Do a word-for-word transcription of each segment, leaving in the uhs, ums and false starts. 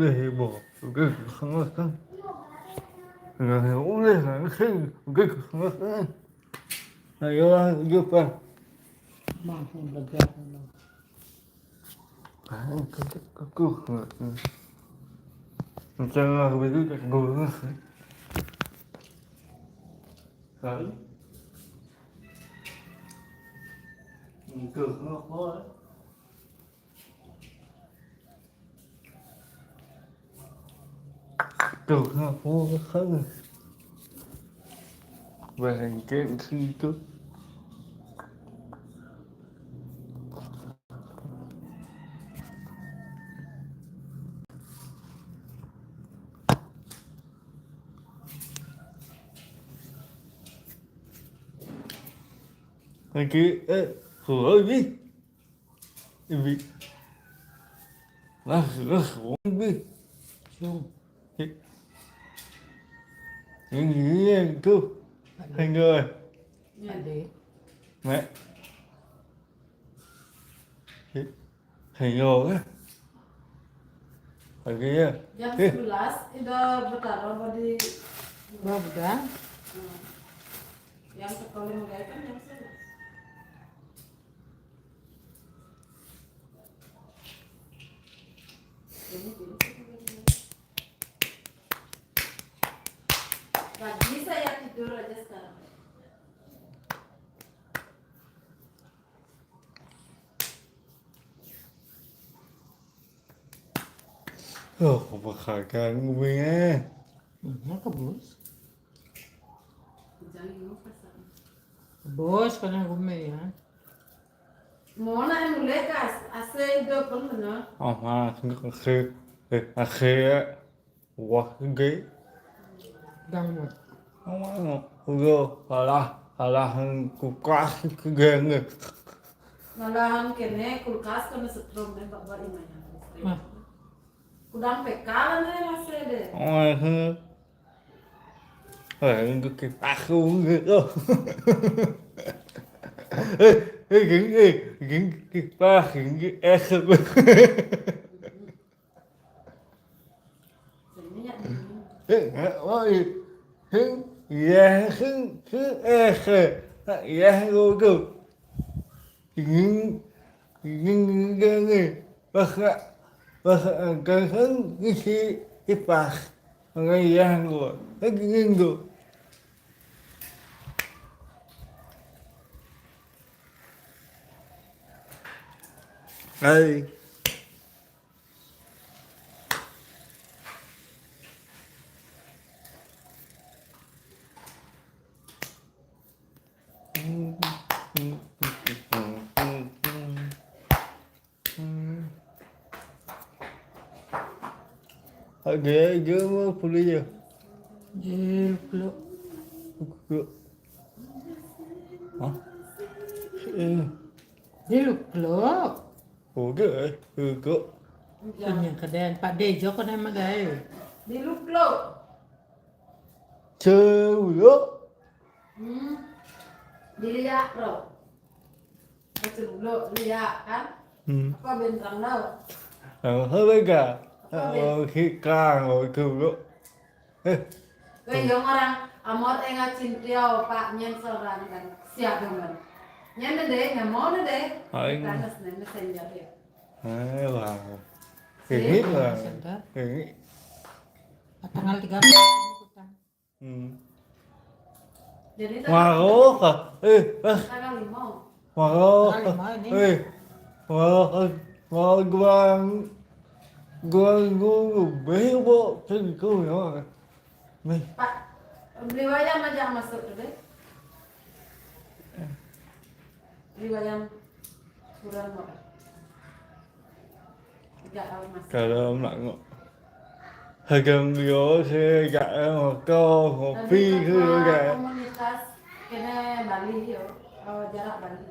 Udah heboh. Udah, udah, udah. Udah, udah, udah. Udah, udah, udah. Ayo lah, udah, Pak. Maaf, udah, udah. Ah, udah, udah, udah. Macam lah, udah, udah, udah. Sorry. Udah, udah, udah. Tuh, ngapa kan? Barang kayak gitu. Lagi, eh, hello, Bi. Bi. Lah, lah, Bi. Ini yang tu. Hingga. Ada. Mak. Hingga ke? Lagi ya. Jam sebelas, ida bertaruh di Bah, udah. Hmm. Yang sekolah mulai kan jam sebelas. Nggak bisa ya tidur aja sekarang. Oh, apa kagak ngomongnya? Mana ke bos? Bos, kena ngomong ya. Mona yang mulai kas, ase itu pun benar. Oh, mas, nggak kasih. Eh, akhirnya. Wah, gay. Dangdut. Oh, udah, kalah, kalah kulkas ke geng. Malahan kene kulkas kena setrum deh, Pak, Pak, lumayan. Nah. Kudang P K lah nih, Mas, deh. Oh, eh. Eh, itu kipas gitu. Eh, eh, geng, eh, geng, kipas, geng, eh. Hưng, hưng, hưng, yeah, hưng, hưng, eh, hưng, yeah, go, go. Hưng, hưng, hưng, hưng, baka, baka, hưng, hưng, hưng, hipah. Hưng, yeah, go. Hưng, hưng, go. Hey. Agak aja mau kuliah. Dia lupa. Lupa. Hah? Eh. Dia lupa. Udah, eh, udah. Ini yang kedai Pak Dejo kan emang gaya. Di Luklo. Cewek. Hmm. Dilihat, bro. Baca dulu, lihat kan? Hmm. Apa bentang tau? Oh, lega. Apa ben- Oh, hikang, oh, itu, bro. Eh. Gue yang orang amor enga cintiau, Pak, nyen seorang kan. Siap, teman. Nyen deh, nggak mau deh. Aing. Panas nih, messenger ya. Eh, wah. Sih, ini lah. Messenger. Ini. Tanggal tiga belas. Hmm. Jadi, Waro ka? Eh, eh. Tanggal lima. Waro ka? Tanggal lima ini. Eh, waro ka? Waro gua, gua, gua, gua, bebo, tentu ya. Nih. Pak, beli wayang aja masuk tuh deh. Beli wayang kurang, Pak. Kalau mak ngok. Hagam yo se gak ngoko ngopi ke gak. Komunitas kene Bali yo, eh, jarak Bali.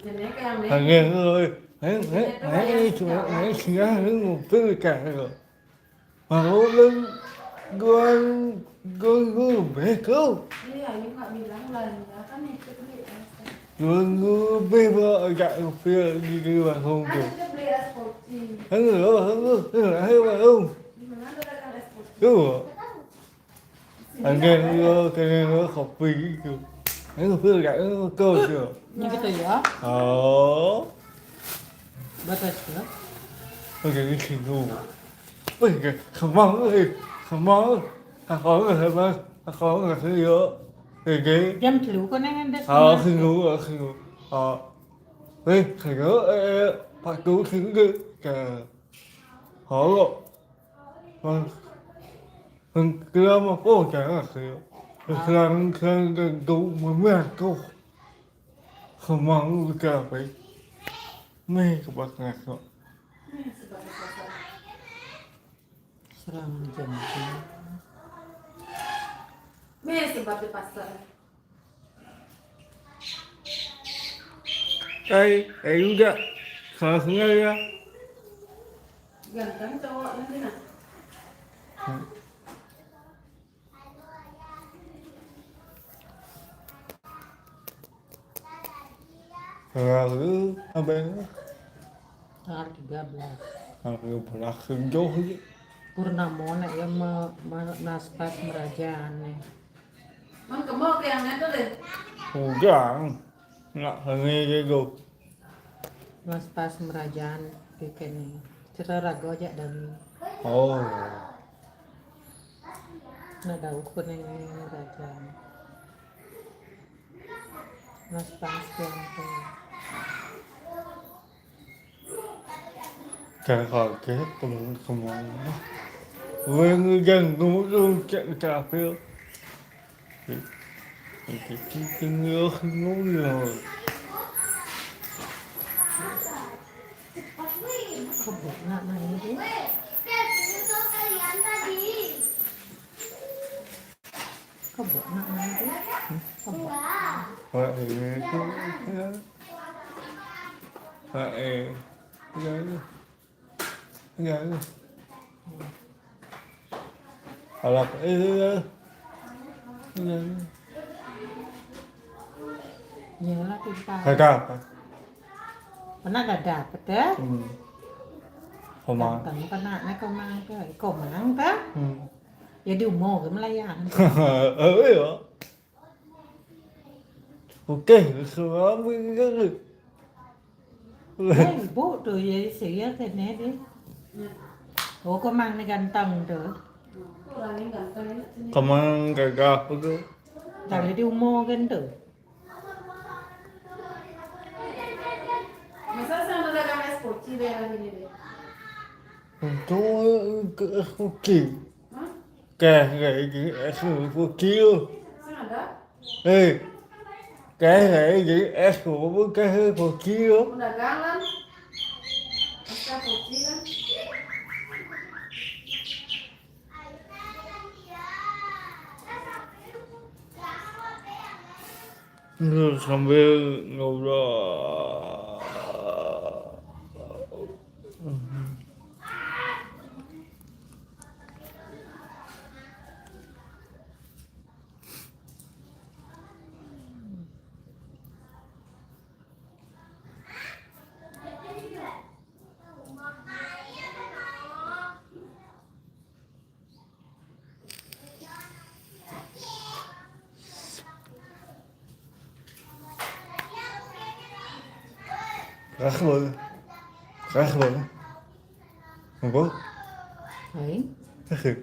Kene ke yang lain. Hagam yo, eh, eh, eh, cuma, eh, singa ngopi ke. Mau lu gua, gua, gua beko. Iya, you nggak bilang lah, ya kan itu beli. Dua minggu lebih pula agak kopi lagi ke warung tu. Hang, hang, hang, hang, hang, warung. Tu. Angin dua, kena dua kopi gitu. Hang, kopi agak kau tu. Ni kita ya. Oh. Batas ya. Okey, ni singgu. Weh, kemang, eh, kemang. Aku, aku, aku, aku, aku, Jam telu kau nang ada. Ah, aku nunggu, aku nunggu. Ah. Eh, kena, eh, eh, Pak Tu sini ke? Ke. Halo. Wah. Kenapa kau jangan aku? Sekarang, sekarang, kau, kau, mama, kau. Kemang lu ke apa? Meh, kau bakal aku. Serang jam. Meh, sebab di pasar. Ai, ai juga. Salah sengaja. Ganteng cowok nanti nah. Lalu, apa ini? Tanggal tiga belas. Tanggal tiga belas, jauh je. Purnamo nak ya me, me, naspas merajaan ni. Man kemo ke yang itu deh. Udah. Nak kena je tu. Naspas merajaan ke kene. Cerita raga aja dari. Oh. Nak tahu kene merajaan. Naspas yang tu. Kau kau ke kemang kemang. Wen gan tu tu cak cak apa? Kita kita ngah ngah ngah. Kebun nak main tu. Kebun nak main tu. Kebun. Wah, ini tu. Ya. Ha, eh. Ya, ya. Ya, ya. Alah, eh, ya. Ya, ya. Yalah kita. Kagak apa. Pernah gak dapet ya? Hmm. Komang. Ganteng pernah naik komang ke? Komang ke? Hmm. Ya di umur ke melayang. Oh iya. Okey, suami ke? Eh, bu tu ya saya kena dia. Oh, komang ni ganteng tu. Komang gagah tu. Dari di umur kan tu. Masa sama dagang es koci daerah ini deh. Untung ke es koci. Hah? Keh lagi es koci tu. Sana ada? Eh, keh lagi es koci, keh koci tu. Perdagangan. Masa koci kan. Ni sambil ngobrol. Rahul. Rahul. Apa? Hai. Rahul.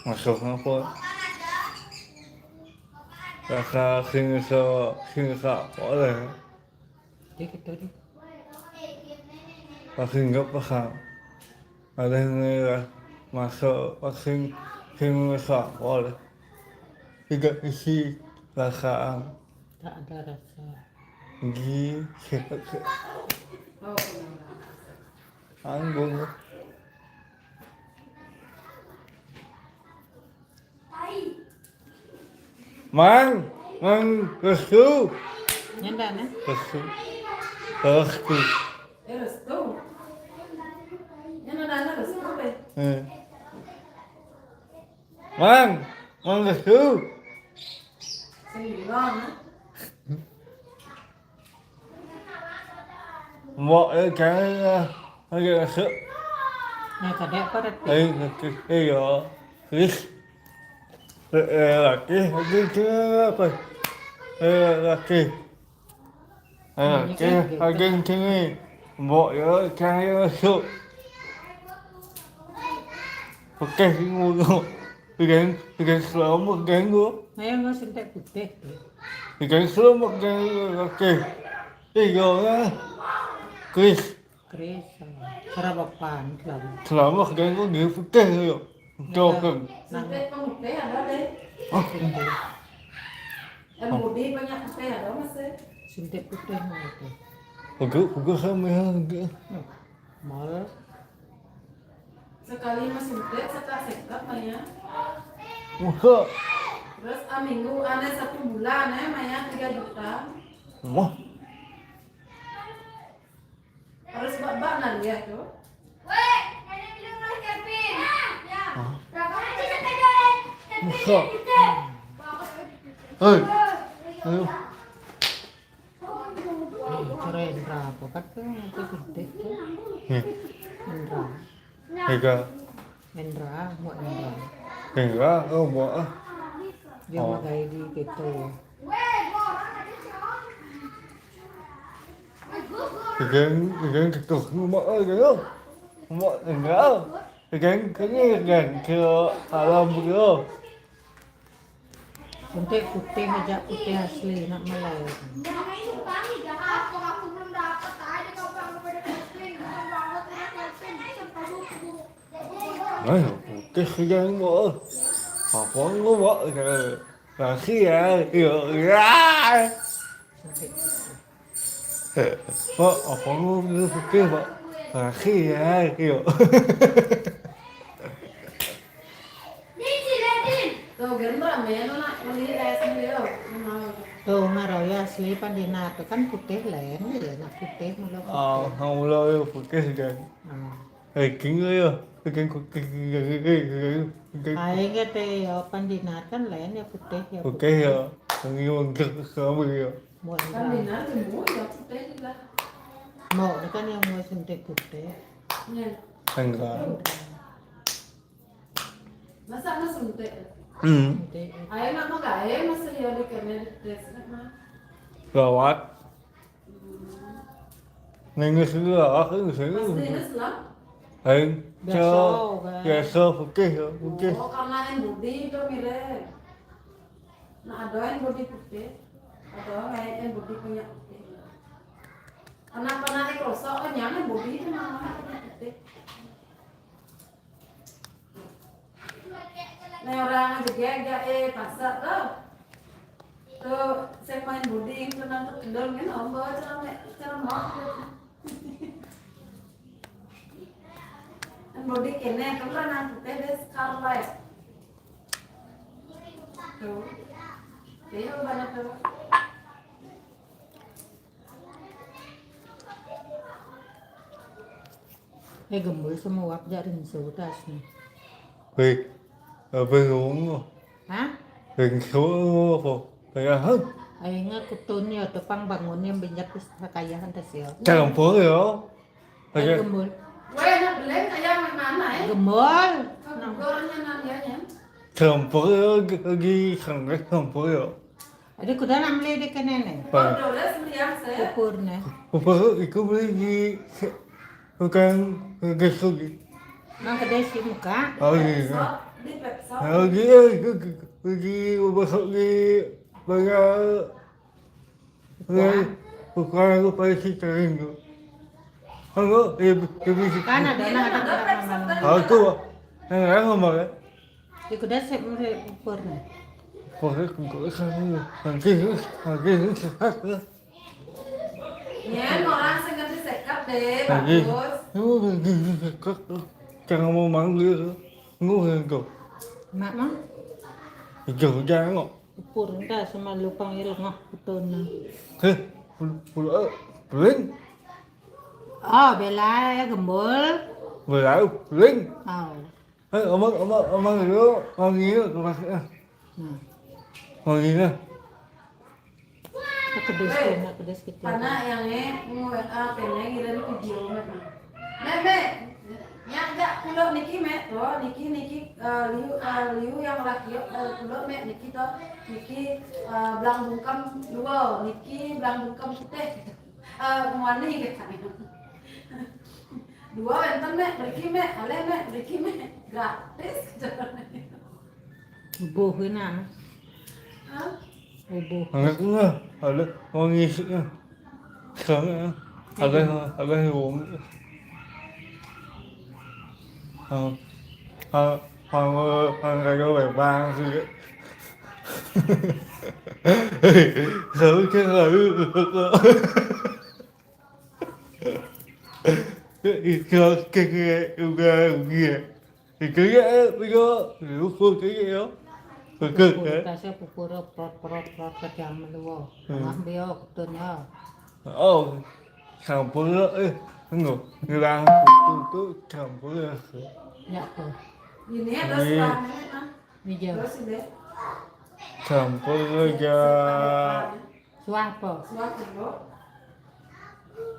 Masuk apa? Rasa sing sa, sing sa, apa lah? Dia kita ni. Paking gak paham. Ada yang ngira masuk paking sing sa, apa lah? Tidak isi rasaan. Tak ada rasa. Gi, siapa ke? Anggung. Mang, Mang Restu. Nyanda, nah. Restu. Restu. Eh, Restu. Nyanda, nah, Restu, eh. Mang, mang kesu. Mbok e kan, lagi masuk. Nah, kadek apa tadi? Eh, lagi, eh, yo. Chris. Eh, eh, lagi, lagi, lagi apa? Eh, lagi. Eh, lagi, lagi, lagi. Mbok yo, kan yo masuk. Oke, ngono. Pegang, pegang selamat, pegang gua. Ayo nggak sentek putih. Pegang selamat, pegang oke. Tiga orang. Chris. Chris, serabapan selamat. Selamat, pegang gua, dia putih yo. Jauh kan. Nah, Sentek pemutih ada deh. Oh, Yang budi banyak putih ada masih. Sentek putih mau itu. Aku, aku sama yang dia. Mal. Sekali masih putih, sekat sekat banyak. Masa? Terus a minggu aneh satu bulan eh banyak tiga juta. Wah, Harus bak-bak nanti ya tuh. masa? Hei, ayo. Cara Indra apa kan tuh itu gede tuh. Nih, Indra. tiga. Indra, mau Indra. Tiga, oh, buat ah. Dia Oh. Magai di gitu. Pegang, pegang ketuk, mak, eh, gitu. Mak, enggak. Pegang, pegang, pegang ke alam gitu. Sentek putih aja putih asli nak melek. Nah, oke, pegang, mak. Apa lu, mak? Laki ya, yo, ya. Sentek putih. Pak, apa lu dulu pikir, Pak? Laki ya, yo. Tuh, gerem rame ya, nak beli es beliau. Mau. Tuh ngaroya asli pandina tuh kan putih lain ya nak putih mulu. Ah, kamu lah yo putih kan. Ah. Ranking lu yo, ranking putih, ranking, ranking, ranking. Aing kata ya pandina kan lain ya putih ya. Oke ya, ini wangi kamu ya. Mau Kan Indra. Dinar gemuk ya putih juga. Mau ini kan yang mau sentek putih. Ya. Enggak. Masa mas suntik? Hmm. Sentek. Ayo nak mau gak? Ayo mas ya di kamar tes nak mah. Gawat. Nengis dulu lah, aku nengis Pasti dulu. ini selam. Aing, Biasa, cok, kan? Biasa, putih ya, putih. Oh, karena yang budi itu mirip. Nah, ada yang budi putih. Ada yang lain yang budi punya putih. Anak-anak yang krosok kan yang budi itu namanya putih. Nih orang aja gak eh pasar tuh. Tuh, saya main budi yang tenang tuh kendor kan om bawa ceramah ceramah. Kan budi kene kan lah nang putih deh scarlet. Tuh. Iya mana tuh? Eh gembul sama wap jak rinso tas nih. Wih, apa ngomong? Hah? Rinso ngomong apa? Kayak, hah? Aing aku tun ya tepang bangun yang banyak pesta kayahan tas ya. Campur ya. Eh Kayak, gembul. Weh, nak beli kayak mana eh? Gembul. Gorengnya nanya ya. campur ya, lagi, lagi sangat campur ya. Ada kuda nak beli di kene nih. Bang, Dolores melihat saya. Kupur nih. kupur itu beli di tukang gesu gitu. Nah kedai si muka. Oh iya. Di Pepsol. Lagi, eh, itu, itu, lagi, masuk di, banyak, Wah. Bukan aku pada si kering tu. Halo, eh, eh, eh, Kan ada nak ada kuda mana. Aku, eh, aku mau, eh. Di kuda saya mulai kupur nih. Pakai kumpul sana. Nanti, nanti, nanti, sehat, ya. Ya, orang sing ngerti sekap deh, Lagi. bagus. Lu lagi, lagi, sehat, ya. Jangan mau manggil, ya. Lu yang kau. Mak mang Jauh jangan kok. kupur entah sama lupang irung ah kutun. Heh, pul-, pul-, eh, peling. Oh bela ya gembul. Berlalu, ling. Au. Eh, omong, omong, omong dulu, omong dulu, omong dulu. Nah. Omong dulu. Kedes, kedes gitu. Karena yang ini, mau W A, pengen ngirim video, Mek. Mek, Mek. Yang enggak, pulo niki, Mek, tuh, niki, niki, eh, Liu, eh, Liu yang laki, eh, pulo, Mek, niki, tuh, niki, eh, belang bungkem dua, niki belang bungkem putih. Eh, muani gitu. Dua enten, Mek, beriki, Mek, aleh, Mek, beriki, Mek. Gratis. Buh, nah. Hah? Buh. Anak enggak, ada mau ngisi, ya. Sekarang, ya. Ada, ada yang mau. Ah, ah, ah, ah, ada bebas juga. Selalu kan, selalu. Kalau kayak udah, udah. Kayak, eh, udah. Ukur kayak, ya. Ukur, ya. Kulkasnya pukul, prot, prot, prot, ke jam dua. Hmm. Tengah dia, ketunya. Oh, campur, eh, enggak. Ngelang kutu tuh campur, ya. Ya, tuh. Ini ada. Ini. Sekarang ini, Mang. Ini jam. Terus ini. Campur aja. Suah apa? Suah apa?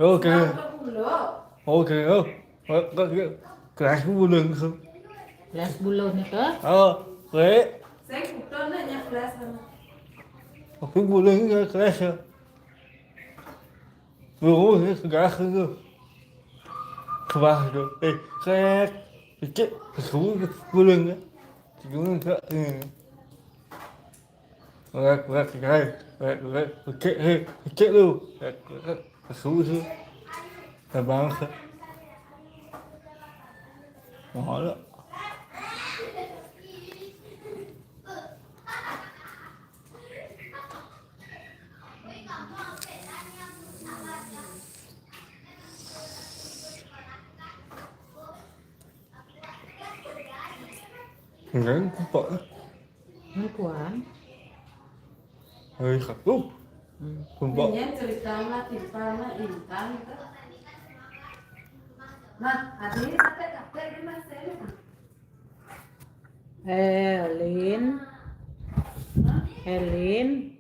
Oke. Suah apa pula? Oke, oh. Oh, kok, kok, kelas bulan ke? Kelas bulan itu? Oh, oke. Saya bukan nanya kelas mana. Aku bulan ke kelas ya. Lu, oh, ini kelas itu. Kelas itu. Eh, kelas. Cek, aku bulan ke? Bulan ke? Eh. Rek, rek, rek, rek, rek, pecek, rek, pecek lu. Rek, rek, kesusu. Terbang ke. Mahal. Enggak, kok. Kuan. Hari Sabtu. Hmm. Sumpah. Ini cerita mah, cerita mah Intan itu. Nah, adanya kata-kata di Mas Sena. Eh, Lin. Hah? Eh, Lin.